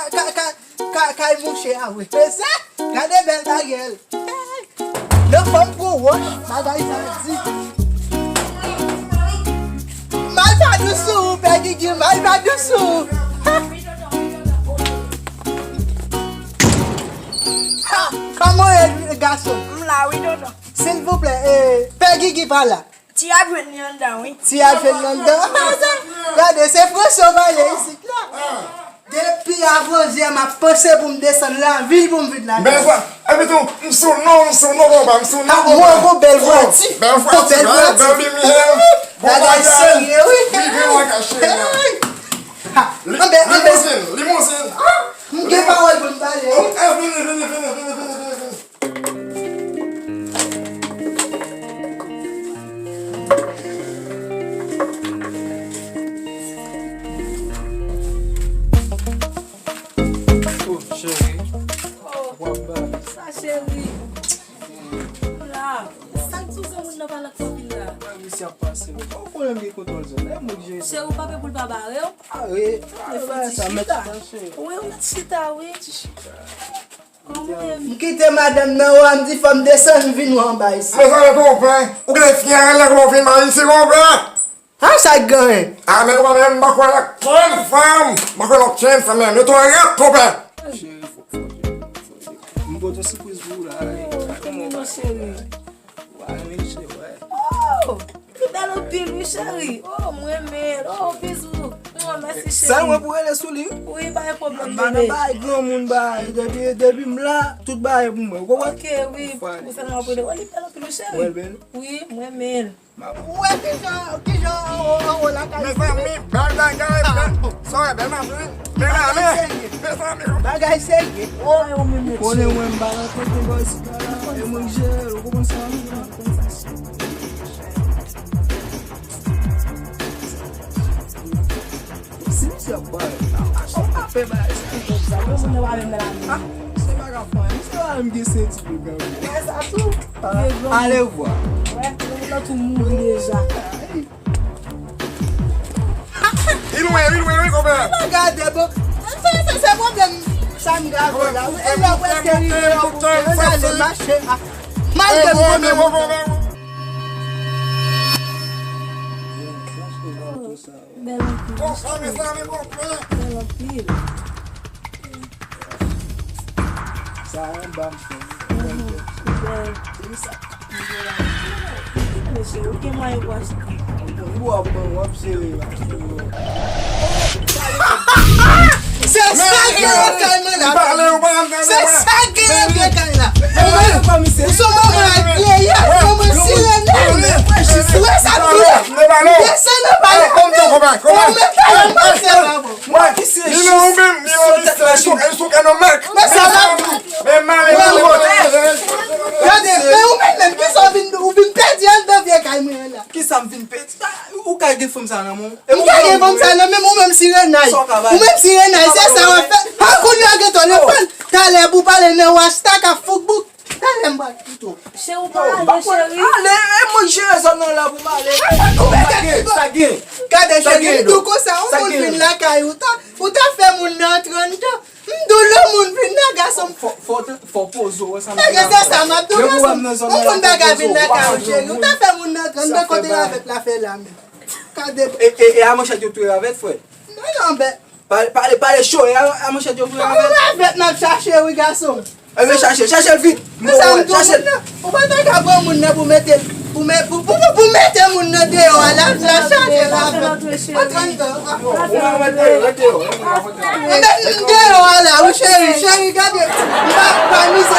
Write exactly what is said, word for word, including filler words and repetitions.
Ka, ka, ka, kay mouche a, wi. E sa, gade bèl bagay. Nan fanm gwo wòch, bagay sa di. Mal pa dous sou ou, Pè Gigi, mal pa dous sou ou. Ha! Ha! Kòman w ye, gason? M la, wi, tonton. Silvouplè, eh, Pè Gigi pa la. Ti ap jwenn li anndan, wi. Ti ap jwenn li anndan. Gade, se franse w pale isit la. Depi avan yè, m ap panse pou m desann lavil pou m vin lakay. Bèl vwa. Epi tou, m sou non, m sou non, konpa, m sou non, konpa. Mwen, gon bèl vwa, ti. Bèl vwa, ti, bèl limyè. Bon bagay, serye, wi. Rive lakay cheri a. Ha, anbè, anbè. Limousin, limousin. M gen pawòl pou m pale, wi. Oh, eh, vini, vini, vini. Oh, cheri. Oh, w ap bay. Sa, cheri? La. Sa k di w granmoun nan pa nan anpil la? Mwen, misye ap pase, men ou konnen m gen kontwòl zòn. E moun ki jere. Cheri, ou pa pè pou l pa bare w? Are, are sa, mèt chita, cheri. Wi, ou mèt chita, wi. Ti chita. M kite madanm nan, wa, m di fò m desann, m vin wè anba isit. Mezanmi, konpè, ou gen fyen anlè kòman w vin ba isi, konpè? Ha, sa k genyen? A, men konpè, men m pa kwè nan kenn fanm. M pa kwè nan kenn fanm, men yo tou arèt, konpè. Cheri, fò, fò, fò, fò. M pote yon sipriz pou ou la, wi. Oh, kòman w va, cheri? Wa, men cheri, wè. Oh! Li bèl anpil, wi, cheri. Oh, m renmen l. Oh, bizou. Oh, mèsi, cheri. Sa mwen pou rele sou li, wi. Wi, pa gen pwoblèm, bebe. M pa nan bay granmoun bay. Depi, depi m la, tout bagay pou mwen. Ou konprann? Ok, wi. Ou sèlman ap rele. Oh, li bèl anpil, wi, cheri. Ou wè l bèl? Wi, m renmen l. Ou wè kijan, kijan anwo, anwo lakay. Mezanmi, bèl bagay, bèl. Sa w wè, bèl mache, wi. Bèl ale. Mezanmi. Bagay serye. Oh, ou menm, mesye. Konnen mwen, m pa nan kote bò isit la. E mwen k jere l, ou konprann sa? Si misye ap bay, a, a, a, fè bagay sa. Sa, moun nan pa menm nan la. A, se pa ka fè anyen. Misye pa menm gen senti pou gade. Wè sa tou. A, alevwa. Wè, moun nan tou mouri deja. Li lwen, li lwen, wi, konpè. Gade, bon. Se, se, se pwoblèm sa m gade la. E lè w prèske rive, yo ale mache a. Malgre m konnen. Bèl anpil. Bèl anpil. Sa anba m fè. Mhm. Bèl. Mesye, ou gen mwayen pou achte. Ou ap ban, w ap jere la. Se sa ki lakay mwen la. Se sa ki lakay la. Ou se manman ak pyè, yes, manman sirene. Ou wè sa m di la? Desann nan pale. Ou mete yon manzè la, bon. Mwen ki se jis sou tèt machine. Men sa la. Men malere. Gade, men ou menm, menm, kisa w vin, ou vin pèdi anndan vye kay mwen an la? Kisa m vin pèdi? Ou ka gen fanm sa nan men w? M ka gen fanm sa nan men m, ou menm sirenay. Ou menm sirenay, se sa w ap fè. A, kounye a gen telefòn. Talè pou pale nan wasta k ap fouk bouk. Talè m pral kite w. Cheri, ou pa ale, cheri. Ale, e mwen k jere zòn nan la pou m ale. Ou mete sa gen. Gade, cheri, m di w konsa, yon moun vin lakay ou ta, ou ta fè moun nan tranntan. M di w lè moun vin nan gason. Fò, fò, fò poze w ansanm. Nèg, se sa m ap di w, gason. Yon moun pa ka vin lakay ou, cheri. Ou ta fè moun nan tranntan, kote ravèt la fè la menm. Gade. E, e, e a manchèt yo touye ravèt, frè? Non, non, ben. Pale, pale, pale cho, e a, a manchèt yo touye ravèt. Ravèt m ap chache, wi, gason. Ebyen, chache, chache l vit. Mwen sa m di w, moun nan, ou pa ta ka pran moun nan pou mete l, pou, pou, pou, pou mete moun nan deyò a, la, la chache la. Antre anndan. Ou pa mete l deyò, rete deyò. Anben, m deyò a la, wi, cheri, cheri, gade. M pa, pa mize.